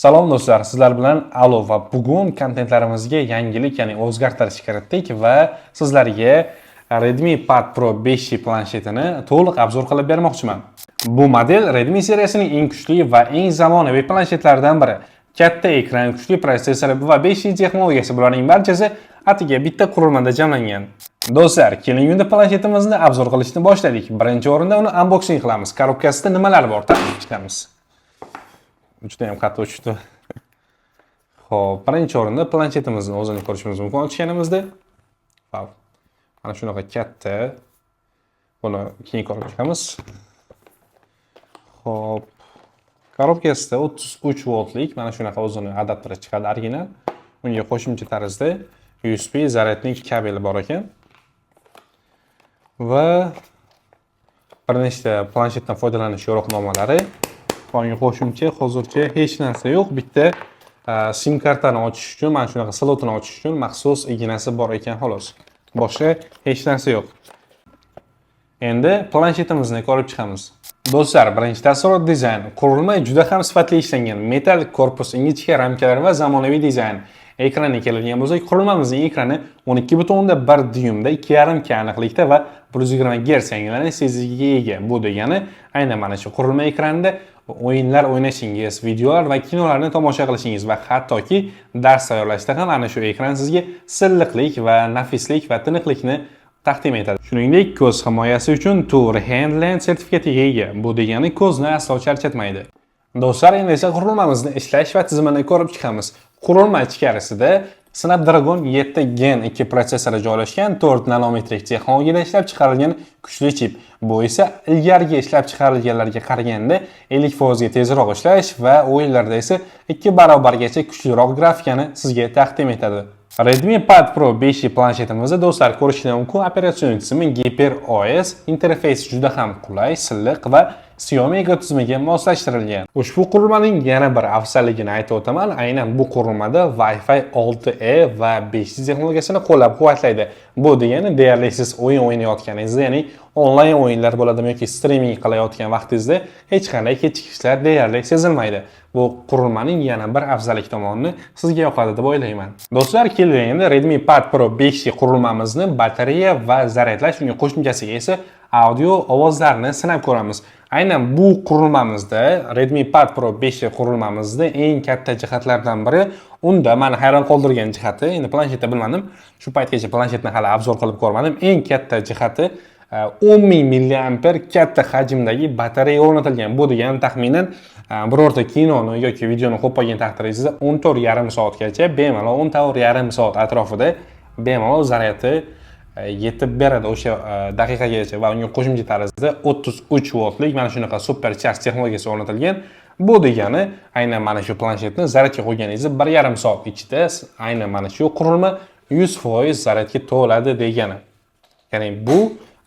Salom do'stlar, sizlar bilan Alo va bugun kontentlarimizga yangilik, ya'ni o'zgartirish kiritdik va sizlarga Redmi Pad Pro 5G planshetini to'liq обзор qilib bermoqchiman. Bu model Redmi seriyasining eng kuchli va eng zamonaviy planshetlaridan biri. Katta ekran, kuchli protsessor va 5G texnologiyasi, bularning barchasi atigi bitta qurilmada jamlangan. Do'stlar, keling, unda planshetimizni обзор qilishni boshladik. Birinchi o'rinda uni unboxing qilamiz. Коробка sida nimalar bor, taqib chiqamiz. Juda ham qattiq tushdi. Xo'p, birinchi o'rinda planshetimizni o'zini ko'rishimiz mumkin ochganimizda. Vau. Mana shunaqa katta. Buni keyin ko'rib chiqamiz. Xo'p. Коробка sida 33 voltlik mana shunaqa o'zini adapteri chiqadi, original. Unga qo'shimcha tarzda USB зарядник kabeli bor ekan. Va bir nechta planshetdan foydalanish yo'riqnomalari va unga qo'shimcha hozircha hech narsa yo'q. Bitta sim kartani ochish uchun, mana shunaqa slotini ochish uchun maxsus ignasi bor ekan, xolos. Boshqa hech narsa yo'q. Endi planshetimizni ko'rib chiqamiz. Do'stlar, birinchi taassurot dizayn. Qurilma juda ham sifatli ishlangan. Metal korpus, ingichka ramkalar va zamonaviy dizayn. Ekraniga keladigan bo'lsak, qurilmamizning ekrani 12,1 dyumda 2,5 K aniqlikda va 120 Hz yangilanish tezligiga ega. Bu degani, aynan mana shu qurilma ekranida o'yinlar o'ynashingiz, videolar va kinolarni tomosha qilishingiz va hattoki dars tayyorlashda ham ana shu ekran sizga silliqlik va nafislik va tiniqlikni taqdim etadi. Shuningdek, ko'z himoyasi uchun Tour Handland sertifikatiga ega. Bu degani ko'zni aslo charchatmaydi. Do'stlar, endi esa qurilmamizni ishlash va tizimini ko'rib chiqamiz. Qurilma ichkarisida Snapdragon 7 Gen 2 protsessori joylashgan, 4 nanometrlik texnologiyada ishlab chiqarilgan kuchli chip. Bu esa ilgarigi ishlab chiqarilganlarga qaraganda 50% ga tezroq ishlash va o'yinlarda esa 2 barobargacha kuchliroq grafikani sizga taqdim etadi. Redmi Pad Pro 5G planshetimizda, do'stlar, ko'rishingiz mumkin, operatsion tizimi Hyper OS, interfeysi juda ham qulay, silliq va Xiaomi ekotizimiga moslashtirilgan. Ushbu qurilmaning yana bir afzalligini aytib o'taman. Aynan bu qurilmada Wi-Fi 6E va 5G texnologiyasini qo'llab-quvvatlaydi. Bu degani deyarli siz o'yin o'ynayotganingizda, ya'ni onlayn o'yinlar bo'ladimi yoki striming qilayotgan vaqtingizda hech qanday kechikishlar deyarli sezilmaydi. Bu qurilmaning yana bir afzallik tomonini sizga yoqadi deb o'ylayman. Do'stlar, keling, endi Redmi Pad Pro 5G qurilmamizni batareya va zaryadlash, unga qo'shimchasiga esa audio ovozlarni sinab ko'ramiz. Aynan bu qurilmamizda, Redmi Pad Pro 5G qurilmamizda eng katta jihatlardan biri, unda meni hayron qoldirgan jihati, endi planshetda bilmadim, shu paytgacha planshetni hali обзор qilib ko'rmadim. Eng katta jihati 10 000 milliamper katta hajmdagi batareya o'rnatilgan. Bu degani taxminan birorta kinoni yoki videoni qo'yib qo'ygan taqdiringizda 14,5 soatgacha bemalol, 14,5 soat atrofida bemalol zaryadi yetib beradi o'sha daqiqagacha va unga qo'shimcha tarzda 33 voltlik mana shunaqa super charge texnologiyasi o'rnatilgan. Bu degani aynan mana shu planshetni zaryadga qo'yganingizda 1,5 soat ichida aynan mana shu qurilma 100% zaryadga to'ladi degani. Ya'ni bu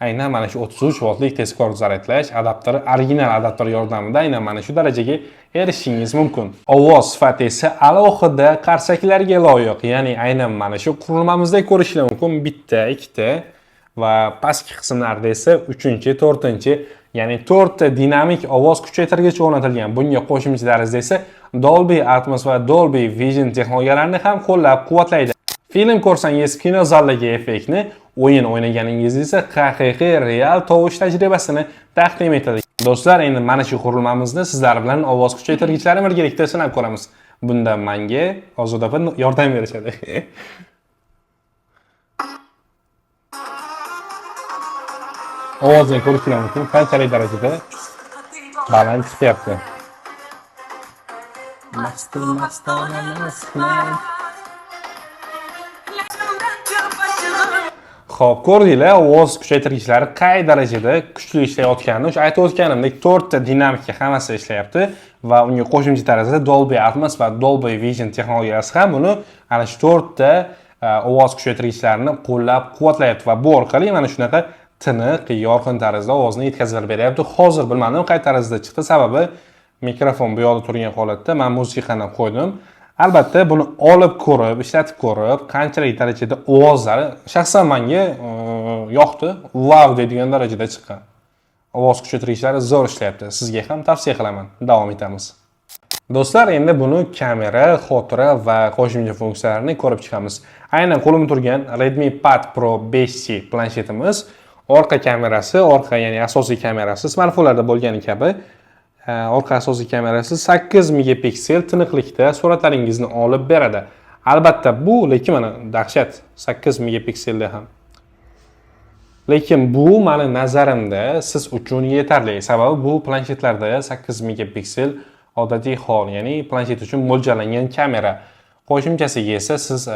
aynan mana shu 33 voltlik tezkor zaryadlash adapteri, original adapter yordamida aynan mana shu darajaga erishishingiz mumkin. Ovoz sifati esa alohida qarsaklarga loyiq. Ya'ni aynan mana shu qurilmamizda ko'rishlar mumkin bitta, ikkita va pastki qismlarda esa uchinchi, to'rtinchi, ya'ni to'rtta dinamik ovoz kuchaytirgich o'rnatilgan. Bunga qo'shimcha tarzda esa Dolby Atmos va Dolby Vision texnologiyalarini ham qo'llab-quvvatlaydi. Film ko'rsangiz kino zaldagi effektni, o'yin o'ynaganingizda esa haqiqiy real tovush tajribasini taqdim etadi. Do'stlar, endi mana shu qurilmamizni sizlar bilan ovoz kuchaytirgichlari birgalikda sinab ko'ramiz. Bunda menga Ozoda opa yordam berishadi. Ovozini ko'rishlar mumkin, qanchalik darajada baland chiqyapti. Masti mastona mastman. Xo'p, ko'rdinglar, ovoz kuchaytirgichlari qay darajada kuchli ishlayotganini. O'sha aytib o'tganimdek, to'rtta dinamika hammasi ishlayapti va unga qo'shimcha tarzda Dolby Atmos va Dolby Vision texnologiyasi ham buni, ana shu to'rtta ovoz kuchaytirgichlarini qo'llab-quvvatlayapti va bu orqali mana shunaqa tiniq, yorqin tarzda ovozni yetkazib beryapti. Hozir bilmadim, qay tarzda chiqdi, sababi mikrofon bu yoqda turgan holatda men musiqani qo'ydim. Albatta, buni olib ko'rib, ishlatib ko'rib, qanchalik darajada ovozlari shaxsan menga yoqdi. Vau deydigan darajada chiqqan. Ovoz kuchaytirgichlari zo'r ishlayapti. Sizga ham tavsiya qilaman. Davom etamiz. Do'stlar, endi buni kamera, xotira va qo'shimcha funksiyalarini ko'rib chiqamiz. Aynan qo'limda turgan Redmi Pad Pro 5C planshetimiz orqa kamerasi, orqa, ya'ni asosiy kamerasi smartfonlarda bo'lgani kabi orqa asosiy kamerasi 8 megapiksel tiniqlikda suratlaringizni olib beradi. Albatta, bu lekin mana dahshat 8 megapikselda ham. Lekin bu mani nazarimda siz uchun yetarli. Sababi bu planshetlarda 8 megapiksel odatiy hol, ya'ni planshet uchun mo'ljallangan kamera. Qo'shimchasiga esa siz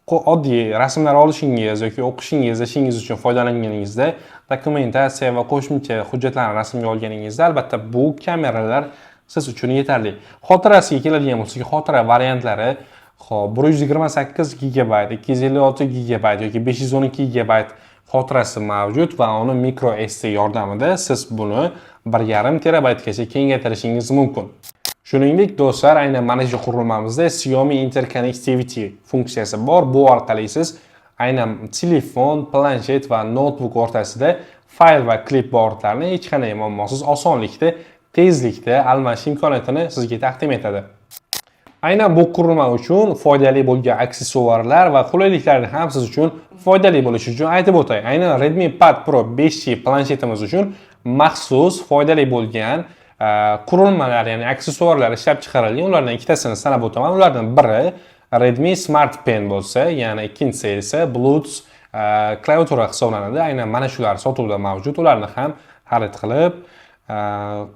oddiy rasmlar olishingiz yoki o'qishingiz, ishingiz uchun foydalanganingizda, dokumentatsiya va qo'shimcha hujjatlarni rasmga olganingizda, albatta, bu kameralar siz uchun yetarli. Xotirasiga keladigan bo'lsak, xotira variantlari, xo'p, 128 gigabayt, 256 gigabayt yoki 512 gigabayt xotirasi mavjud va uni micro SD yordamida siz buni 1,5 terabaytgacha kengaytirishingiz mumkin. Shuningdek, do'stlar, aynan mana shu qurilmamizda Xiaomi Interconnectivity funksiyasi bor. Bu orqali siz aynan telefon, planshet va noutbuk o'rtasida fayl va klipbordlarni hech qanday muammosiz osonlikda, tezlikda almashish imkoniyatini sizga taqdim etadi. Aynan bu qurilma uchun foydali bo'lgan aksessuarlar va qulayliklarni ham siz uchun foydali bo'lishi uchun aytib o'tay. Aynan Redmi Pad Pro 5G planshetimiz uchun maxsus foydali bo'lgan qurilmalar, ya'ni aksessuarlar ishlab chiqarilgan. Ulardan ikkitasini sanab o'taman. Ulardan biri Redmi Smart Pen bo'lsa, ya'ni ikkinchisi esa Bluetooth klaviatura hisoblanadi. Aynan mana shular sotuvda mavjud. Ularni ham xarid qilib,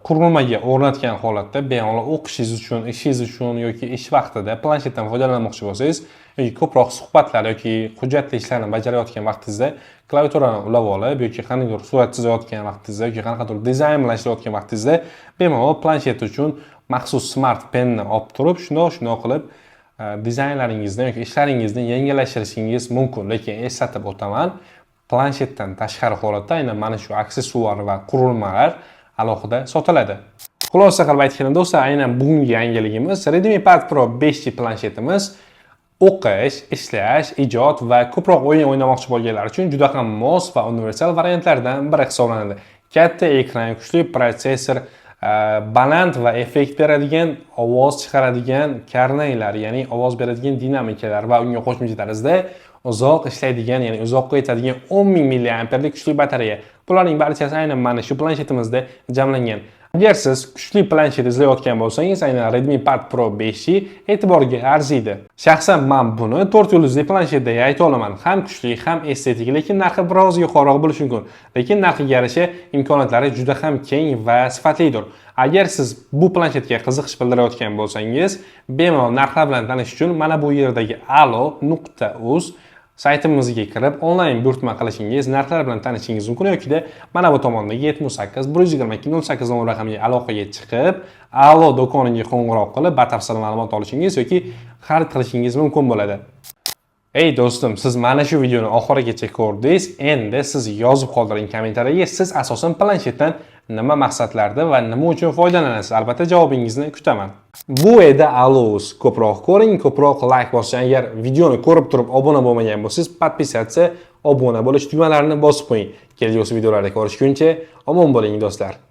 qurilmaga o'rnatgan holatda bemalol o'qishingiz uchun, ishingiz uchun yoki ish vaqtida planshetdan foydalanmoqchi bo'lsangiz yoki ko'proq suhbatlar yoki hujjatli ishlarni bajarayotgan vaqtingizda klaviaturani ulab olib yoki qandaydir surat chizayotgan vaqtingizda yoki qanaqadir dizayn bilan ishlayotgan vaqtingizda bemalol planshet uchun maxsus Smart Penni olib turib, shundoq shundoq qilib dizaynlaringizni yoki ishlaringizni yengillashtirishingiz mumkin. Lekin eslatib o'taman, planshetdan tashqari holatda aynan mana shu aksessuar va qurilmalar alohida sotiladi. Xulosa qilib aytganda, do'stlar, aynan bugungi yangiligimiz Redmi Pad Pro 5G planshetimiz o'qish, ishlash, ijod va ko'proq o'yin o'ynamoqchi bo'lganlar uchun juda ham mos va universal variantlardan biri hisoblanadi. Katta ekran, kuchli protsessor, baland va effekt beradigan, ovoz chiqaradigan karnaylar, ya'ni ovoz beradigan dinamikalar va unga qo'shimcha tarzda uzoq ishlaydigan, ya'ni uzoqqa yetadigan 10 000 milliamperlik kuchli batareya. Bularning barchasi aynan mana shu planshetimizda jamlangan. Agar siz kuchli planshet izlayotgan bo'lsangiz, aynan Redmi Pad Pro 5G e'tiborga arziydi. Shaxsan men buni 4 yulduzli planshet deya ayta olaman. Ham kuchli, ham estetik, lekin narxi biroz yuqoriroq bo'lishi mumkin. Lekin narxiga yarasha imkoniyatlari juda ham keng va sifatlidir. Agar siz bu planshetga qiziqish bildirayotgan bo'lsangiz, bemalol narxlar bilan tanishish uchun mana bu yerdagi alo.uz saytimizga kirib onlayn buyurtma qilishingiz, narxlar bilan tanishishingiz mumkin yokida mana bu tomondagi 78 122 08 raqamiga aloqaga chiqib, Alo do'koniga qo'ng'iroq qilib, batafsil ma'lumot olishingiz yoki xarid qilishingiz mumkin bo'ladi. Ey do'stim, siz mana shu videoni oxirigacha ko'rdingiz. Endi siz yozib qoldiring kommentariyaga, siz asosan planshetdan nima maqsadlarda va nima uchun foydalanasiz? Albatta, javobingizni kutaman. Bu edi Alous. Ko'proq ko'ring, ko'proq like bosing. Agar videoni ko'rib turib obuna bo'lmagan bo'lsangiz, подписаться, obuna bo'lish tugmalarini bosib qo'ying. Kelgusi videolarda ko'rishguncha omon bo'ling, do'stlar.